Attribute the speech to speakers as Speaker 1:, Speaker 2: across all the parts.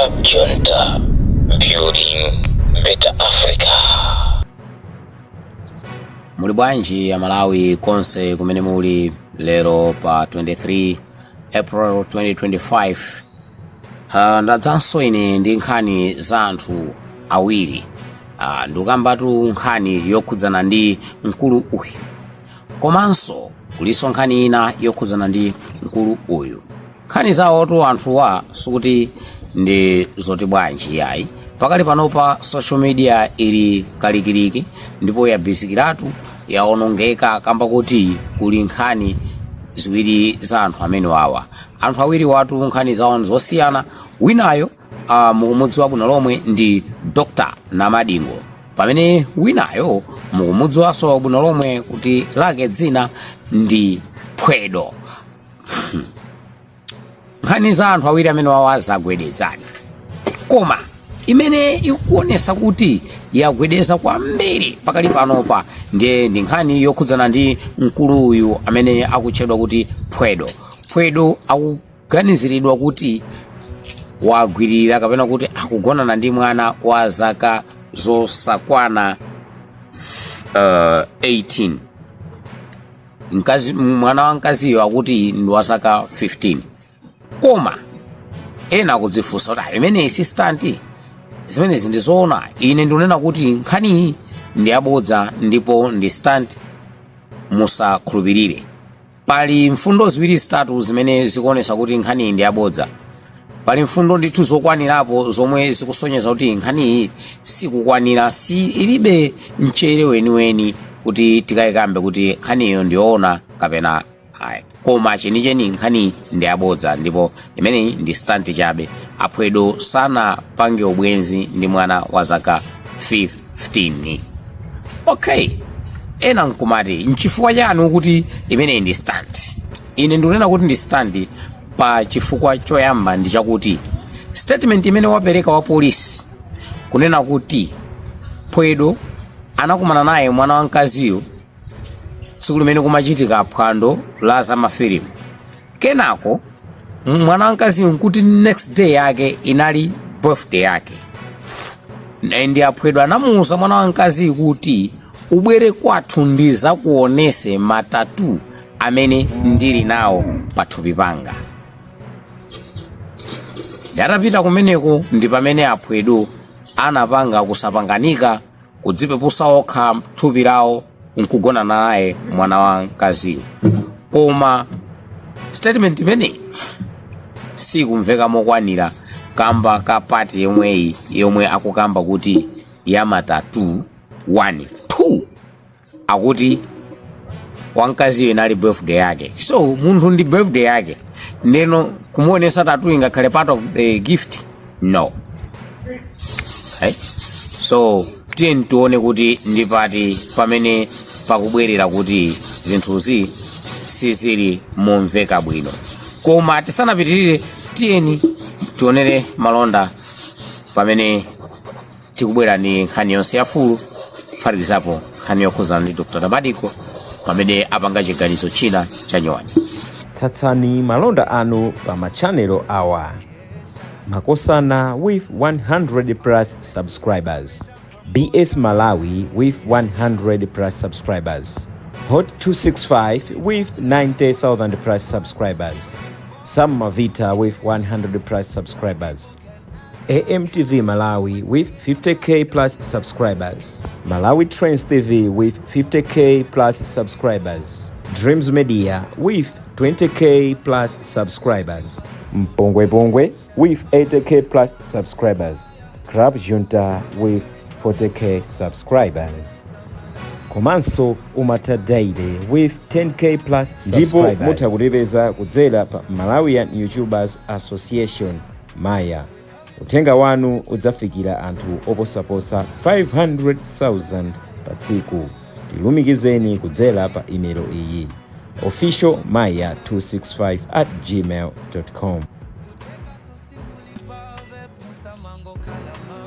Speaker 1: Club Junta, building better Africa.
Speaker 2: Muli bwanji Amalawi konse kumene muli lero pa 23 April 2025? Ndadzanso ine ndi nkhani za anthu awiri. Ndikukambatu nkhani yokhudzana ndi mkulu uyu, komanso kulinso nkhani ina yokhudzana ndi mkulu uyu. Nkhani zawotu anthuwa sikuti ndi zoti bwanji yayi. Pakali panopa social media ili kalikiliki ndipo yabizikiratu, yaonongeka kamba kuti kuli nkhani ziwiri za anthu amene wawa. Anthu awiri watu nkhani zawo zosiyana. Winayo mukumudziwa bwino lomwe ndi Dr Namadingo, pamene winayo mukumudziwanso bwino lomwe kuti lake dzina ndi Phwedo. Nkhani za anthu awiri amene wawa zagwedezani, koma imene ikuonesa kuti yagwedeza kwambiri pakali panopa ndiye ndi nkhani yokhudzana ndi mkulu uyu amene akutchedwa kuti Phwedo. Phwedo akuganiziridwa kuti wagwirira kapena kuti akugonana ndi mwana wa zaka zosakwana 18. Mkazi, mwana wa mkaziyo akuti ndi wa zaka 15, koma ena akudzifunsa kuti, "Ah, imeneyi si stunt? Zimenezi ndi zoona?" Ine ndikunena kuti nkhaniyi ndi yabodza ndipo ndi stunt, musakhulupirire. Pali mfundo ziwiri zitatu zimene zikuonesa kuti nkhaniyi ndi yabodza. Pali mfundo ndithu zokwanirapo zomwe zikusonyeza kuti nkhaniyi sikukwanira, si ilibe mchere weniweni kuti tikayikambe kuti nkhaniyo ndiyoona kapena ayi. Koma chenicheni nkhaniyi ndi yabodza ndipo imeneyi ndi stunt chabe. Aphwedo sanapange ubwenzi ndi mwana wa zaka 15. Okay, ena nkumati, nchifukwa chani kuti imeneyi ndi stunt? Ine ndikunena kuti ndi stunt pa chifukwa choyamba ndi chakuti statement imene wapereka wa polisi kunena kuti Phwedo anakumana naye mwana wa mkaziyo tsiku limene kumachitika phwando la zamafilimu, kenako mwana wa mkaziyo nkuti next day yake inali birthday yake, ndi aphwedo anamuwuza mwana wa mkaziyo kuti, "Ubwere kwathu ndizakuonese ma tattoo amene ndili nawo pathupi panga." Ndatapita kumeneko ndi pamene aphwedo anapanga kusapanganika, kudzipepusa okha thupi lawo nkugonana naye mwana wa mkaziyo. Koma statement imeneyi sikumveka mokwanira kamba ka part yomweyi yomwe akukamba kuti ya ma tattoo. 1, 2, akuti wamkaziyo inali birthday yake, so munthu ndi birthday yake, ndeno kumuonesa tattoo ingakhale part of the gift? No. Okay. So tiye tione kuti ndi pati pamene pakubwerera kuti zinthuzi sizili momveka bwino. Koma tisanapitirire, tiyeni tionere malonda pamene tikubwera ndi nkhani yonse ya full, kuphatikizapo nkhani yokhudzana ndi Dr Namadingo pamene apanga chiganizo china cha nyuwani.
Speaker 3: Tsatsani malonda anu pa ma channel awa: Makosana with 100 plus subscribers, BS Malawi with 100 plus subscribers, Hot 265 with 90,000 plus subscribers, Sam Mavita with 100 plus subscribers, AMTV Malawi with 50K plus subscribers, Malawi Trends TV with 50K plus subscribers, Dreams Media with 20K plus subscribers, Mpongwe Pongwe with 80K plus subscribers, Club Junta with 40K subscribers. Komanso Umata Daily with 10K plus
Speaker 4: Ndipo
Speaker 3: subscribers.
Speaker 4: Mutha kutipeza kudzera pa Malawian YouTubers Association, Maya. Uthenga wanu udzafikira anthu oposaposa 500,000 pa tsiku. Tilumikizeni kudzera pa imelo iyi: officialmaya265@gmail.com.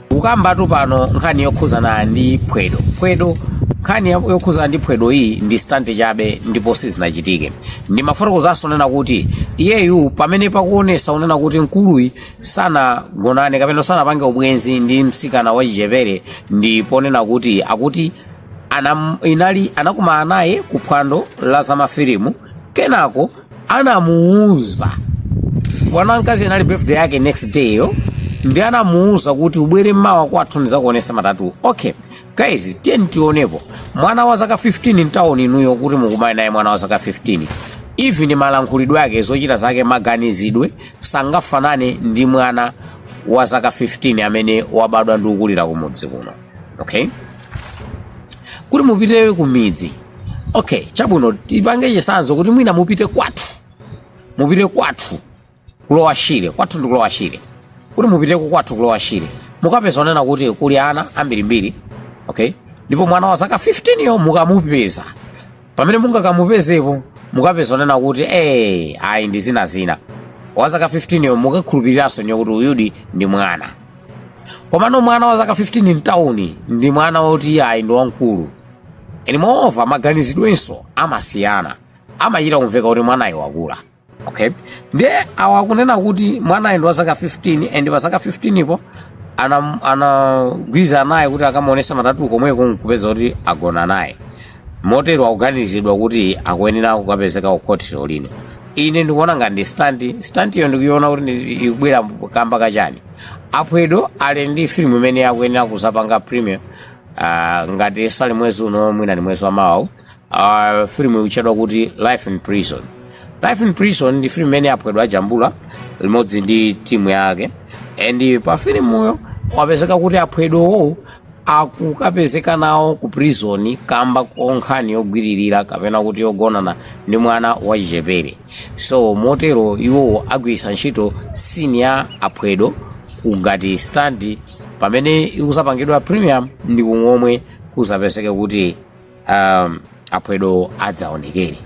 Speaker 2: Kukambatu pano nkhani yokhuzana ndi Phwedo. Phwedo Nkhani yokhuzana ndi Phwedo iyi ndi stunt chabe ndipo sizinachitike. Ndimafotokozanso nena kuti iyeyu pamene pakuonesa unena kuti mkuluyi sanagonane kapena sanapange ubwenzi ndi mtsikana wachichepere, ndi ponena kuti akuti inali anakumana naye ku phwando la zamafilimu, kenako anamuuza bwana mkazi, inali birthday yake next day yo, ndi anamuuza kuti ubwere mmawa kwathu ndizakuonesa ma tattoo. Okay guys, tiyeni tionepo mwana wa zaka 15 mtawuni. Inuyo kuti mukumane naye mwana wa zaka 15, even malankhulidwe ake, zochita zake, maganizidwe sangafanane ndi mwana wa zaka 15 amene wabadwa ndi kukulira kumudzi kuno. Okay, kuti mupite ku midzi, okay, chabwino, tipange chitsanzo kuti mwina mupite kwathu, mupite kwathu kulowa Shire, kwathu ndi kulowa Shire, kuti mupiteko kwathu kulowa Shire, mukapeza onena kuti kuli ana ambirimbiri. Okay, ndipo mwana wa zaka 15 yo mukamupeza, pamene mungakamupezepo mukapeza onena kuti ayi, ndi zina zina. Wa zaka 15 yo mukakhulupiriranso niyo kuti uyudi ndi mwana. Komano mwana wa zaka 15 mtawuni ndi mwana woti ayi, ndi wamkulu. And moreover, maganizidwenso amasiyana, amachita kumveka kuti mwanayo wakula. Okay, ndiye awa akunena kuti mwanayo ndi wa zaka 15, and pa zaka 15 po anagwirizana naye kuti akamuonesa ma tattoo komweko, nkupeza kuti agona naye. Motero akuganizidwa kuti akuyenera kukapezeka ku khoti lino. Ine ndikuona ngati ndi stunt. Stunt iyo ndikuiona kuti ikubwera kamba kachani? Aphwedo ali ndi filimu imene akuyenera kuzapanga premiere, ngati sali mwezi uno, mwina ni mwezi wamawa. Filimu ikutchedwa kuti Life in Prison. Life in Prison ndi filimu imene Aphwedo ajambula limodzi ndi timu yake, and pa filimuyo wapezeka kuti Aphwedowo akukapezeka nawo ku prison kamba konkhani yogwiririra kapena kuti yogonana ndi mwana wachichepere. So motero iwowo agwiritsa ntchito scene ya Aphwedo ngati stunt pamene ikuzapangidwa premiere, ndi kumomwe kuzapezeke kuti Aphwedo adzaonekere.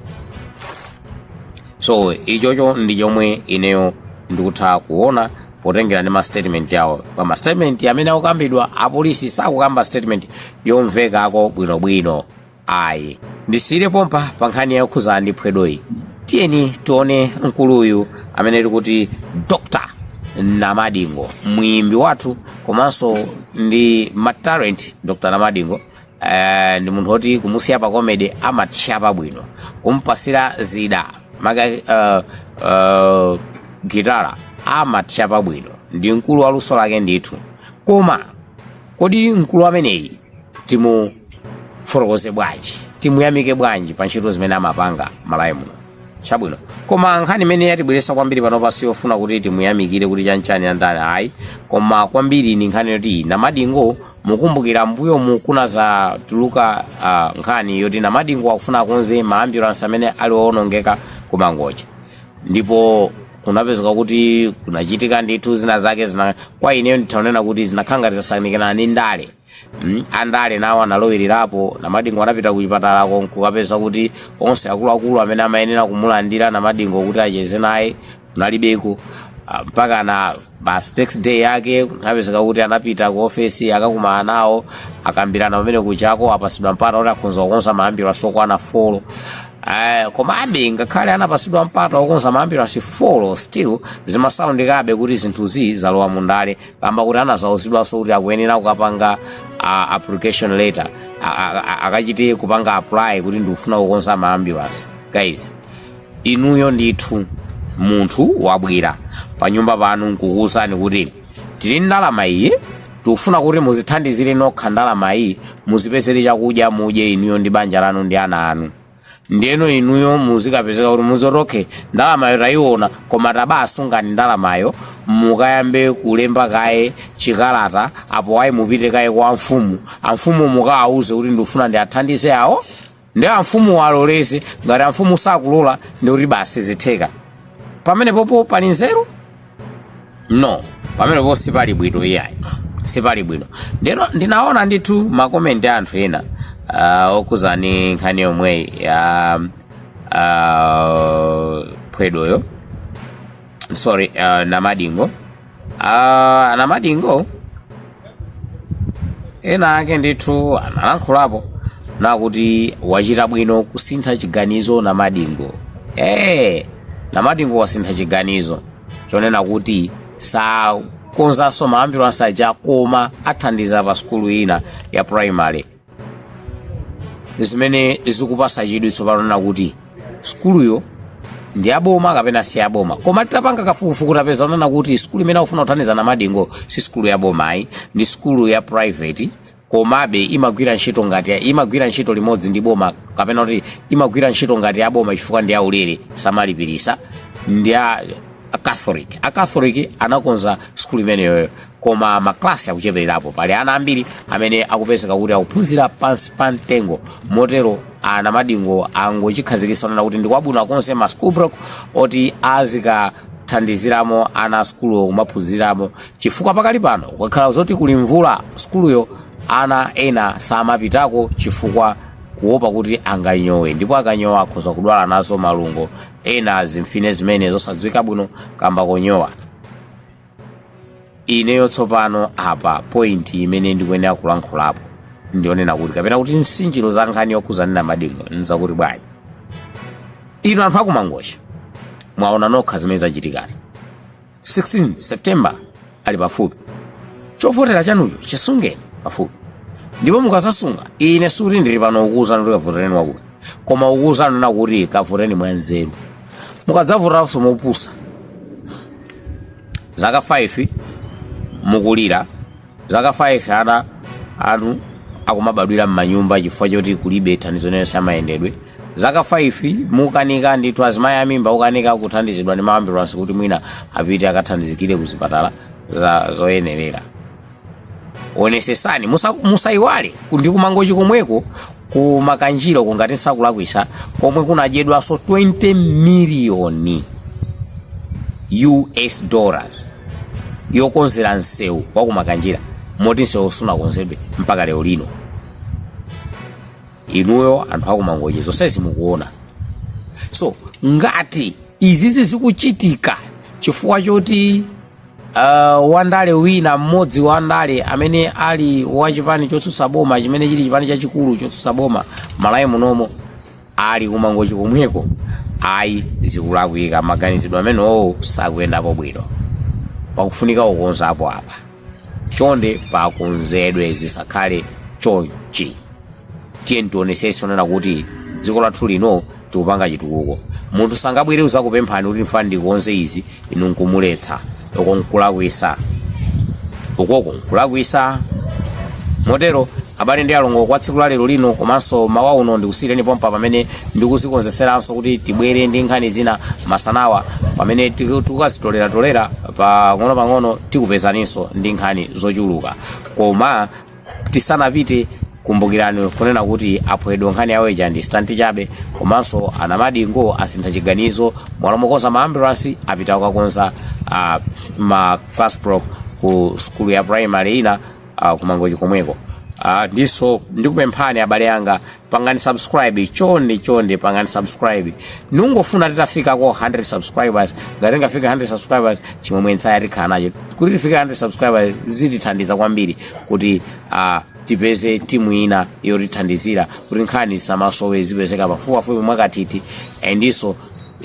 Speaker 2: So ichocho ndi chomwe ineyo ndikutha kuona potengera ndi ma statement yawo. Pa ma statement amene akukambidwa, apolisi sakukamba statement yomvekako bwinobwino ayi. Ndisiyire pompa pa nkhani yokhuzana ndi Phwedoyi. Tiyeni tione mkuluyu amene tikuti Dr Namadingo, mwimbi wathu komanso ndi ma talent. Dr Namadingo ndi munthu woti kumusiya pa comedy amatchapa bwino, kumpasira zida maka gitara amatchapa bwino, ndi mkulu wa luso lake ndithu. Koma kodi mkulu ameneyi timufotokoze bwanji, timuyamike bwanji pa ntchito zimene amapanga Malawi muno? Chabwino, koma nkhani imene yatibweretsa kwambiri panopa siyofuna kuti timuyamikire kuti chanchani andani, ayi, koma kwambiri ni nkhani yoti Namadingo, mukumbukira mbuyomu kuna zatuluka nkhani yoti Namadingo akufuna akonze ma ambulance amene ali owonongeka ku Mangochi, ndipo kunapezeka kuti kunachitika ndithu zina zake zina. Kwa ineyo ndithaonena kuti zinakhala ngati zasanikirana ndi ndale. Andale nawo analowelerapo. Namadingo anapita ku chipatalako nkukapeza kuti onse akuluakulu amene amayenera kumulandira Namadingo kuti acheze naye kunalibeko. Mpaka na basi next day yake kunapezeka kuti anapita ku ofesi, akakumana nawo, akambirana pamene kuchako, apasidwa mpata kuti akhonza kukonza ma ambulance okwana 4. Komabe ngakhale anapasidwa mpata wokonza ma ambulance 4, still zimasaundikabe kuti zinthuzi zalowa mundale, kamba kuti anazauzidwanso kuti akuyenera kukapanga application letter, akachite kupanga apply kuti ndikufuna kukonza ma ambulance. Guys, inuyo ndithu munthu wabwera pa nyumba panu nkukuwuzani kuti tili ndalama iyi, tikufuna kuti muzithandizire nokha ndalama iyi, muzipezere chakudya mudye inuyo ndi banja lanu ndi ana anu. Ndiyeno inuyo muzikapezeka kuti muzoti okay, ndalamayo tayiona, koma tabasungani ndalamayo, mukayambe kulemba kaye chikalata apo ayi mupite kaye kwa mfumu, amfumu mukawauze kuti ndikufuna ndiathandize awo, ndi amfumu aloleze. Ngati amfumu sakulola, ndikuti basi zitheka. Pamene popo pali nzeru? No, pamenepo sipali bwino iyayi, sipali bwino. Ndino ndinaona ndithu ma comment a anthu ena okuzani nkhani yomweyi ya Phwedoyo, sorry, Namadingo. Namadingo ena ake ndithu analankhulapo. Nakuti wachita bwino kusintha chiganizo Namadingo. Namadingo wasintha chiganizo chonena kuti sakonzanso ma ambulance aja, koma athandiza pa sukulu ina ya primary, zimene zikupasa chidwi tsopano nakuti sukuluyo ndi yaboma kapena si yaboma. Koma titapanga kafukufuku tapeza onena kuti sukulu imene akufuna kuthandiza Namadingo si sukulu yaboma ayi, ndi sukulu ya private, komabe imagwira ntchito limodzi ndi boma, kapena kuti imagwira ntchito ngati yaboma chifukwa ndi yaulere, samalipirisa, ndi a Catholic. A Catholic anakonza sukulu imeneyoyo, koma maklasi akuchepererapo. Pali ana ambiri amene akupezeka kuti akuphunzira pansi pa mtengo. Motero a Namadingo angochikhazikitsa onena kuti ndikwabwino akonze ma school block oti azikathandiziramo ana a sukuluwo kumaphunziramo, chifukwa pakali pano kukakhala zoti kuli mvula, sukuluyo ana ena samapitako chifukwa kuopa kuti anganyowe, ndipo akanyowa akhoza kudwala nazo malungo ena, zimfine zimene zosadziwika bwino kamba konyowa. Ineyo tsopano apa point imene ndikuyenera kulankhulapo ndionena kuti, kapena kuti nsinjiro za nkhani yokhuzana Namadingo nzakuti bwanji? Inu anthu akuMangochi mwaona nokha zimene zachitikazi. 16 September ali pafupi. Chovotera chanucho chisungeni pafupi, ndipo mukazasunga, ine suti ndili pano ukuwuzani kuti kavotereni wakuti, koma ukuwuzani na kuti kavotereni mwanzeru. Mukadzavoteranso mopusa, zaka 5 mukulira, zaka 5 ana anu akumabadwira m'manyumba chifukwa choti kulibe thandizo linense amayendedwe, zaka 5 mukanika ndithu azimayi amimba ukanika kuthandizidwa ndi maambulansi kuti mwina apite akathandizikire ku zipatala za zoyenerera. Onesesani, musayiwale ndi kuMangochi komweko, ku Makanjiro kungati nsakulakwisa, komwe kunadyedwanso 20 miliyoni US dollars yokonzera msewu wa kuMakanjira, moti msewu sunakonzedwe mpaka lero lino. Inuyo anthu akuMangochi zonsezi mukuona. So ngati izizi zikuchitika chifukwa choti wandale wina mmodzi, wandale amene ali wachipani chotsutsa boma, chimene chili chipani chachikulu chotsutsa boma Malawi munomo, ali kuMangochi komweko, ayi, zikulakwika. Maganizidwe amenewo sakuyendapo bwino. Pakufunika kukonzapo apa. Chonde pakonzedwe, zisakhale chonchi. Tiye tionesese onena kuti dziko lathu lino tikupanga chitukuko. Munthu sangabwere uzakupemphani kuti mfani ndikonze izi, inu nkumuletsa. Uko nkulakwisa, ukoko nkulakwisa. Motero abale ndi alongo, kwa tsiku la lero lino komanso mawa uno ndikusiyireni pompa, pamene ndikuzikonzeseranso kuti tibwere ndi nkhani zina masanawa, pamene tikazitoleratolera pang'ono-pang'ono, tikupezaninso ndi nkhani zochuluka. Koma tisanapite, kumbukirani kunena kuti aphwedwe nkhani yawo ija ndi stunt chabe, komanso a Namadingo asintha chiganizo. Mwalo mokonza ma ambulance, apita kukakonza ma class block ku skulu ya primary ina kuMangochi komweko. Ndiso ndikupemphani abale anga, pangani subscribe. Chonde chonde pangani subscribe. Nungofuna titafikako 100 subscribers. Ngati ngafika 100 subscribers, chimwemwe ntsaya tikhala nacho. Kuti tifike 100 subscribers zitithandiza kwambiri kuti tipeze timu ina yotithandizira kuti nkhani zisamasowe, zipezeka pafupipafupi mwakathithi, endiso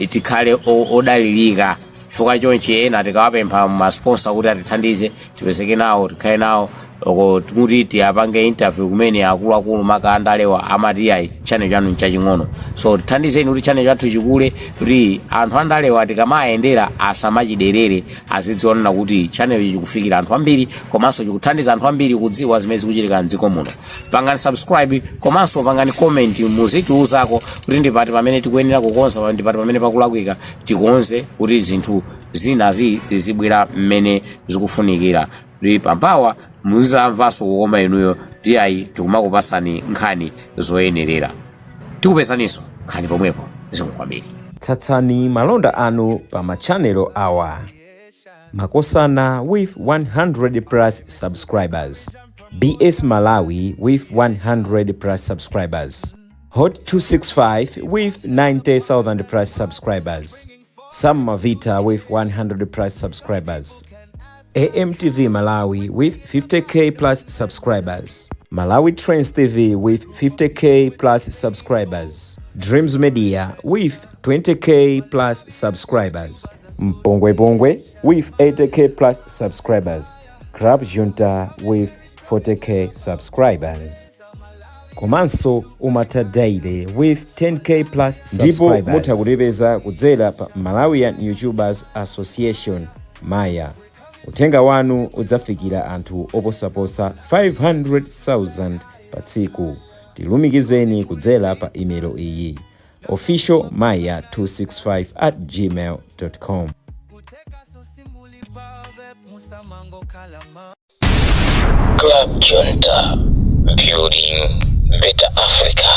Speaker 2: tikhale odalirika, chifukwa chonchi ena tikawapempha ma sponsor kuti atithandize, tipezeke nawo, tikhale nawo oko kuti tiyapange interview kumene akuluakulu maka andalewa amati, "Ayi, channel chanu nchaching'ono." So tithandizeni kuti channel chathu chikule, kuti anthu andalewa tikamayendera asamachiderere, azidzionera kuti channel ichi chikufikira anthu ambiri komanso chikuthandiza anthu ambiri kudziwa zimene zikuchitika mdziko muno. Pangani subscribe komanso pangani comment, muzitiuzako kuti ndipati pamene tikuyenera kukonza, ndipati pamene pakulakwika, tikonze kuti zinthu zinazi zizibwera mmene zikufunikira, kuti pampawa muzamvanso kukoma inuyo ti ayi, tikumakupasani nkhani zoyenerera. Tikupezaninso nkhani pomwepo. Zikomo kwambiri.
Speaker 3: Tsatsani malonda anu pa machanelo awa: Makosana with 100 plus subscribers, BS Malawi with 100 plus subscribers, Hot 265 with 90,000 plus subscribers, Sam Mavita with 100 plus subscribers, AMTV Malawi with 50K plus subscribers. Malawi Trends TV with 50K plus subscribers, Dreams Media with 20K plus subscribers, Mpongwe Pongwe with 80K plus subscribers, Club Junta with 40K subscribers, komanso Umata Daily with 10K plus ndipo mutha kutipeza kudzera pa Malawian YouTubers Association, MAYA. Uthenga wanu udzafikira anthu oposaposa 500,000 pa tsiku. Tilumikizeni kudzera pa imelo iyi: officialmaya265@gmail.com.
Speaker 1: Club Junta, building better Africa.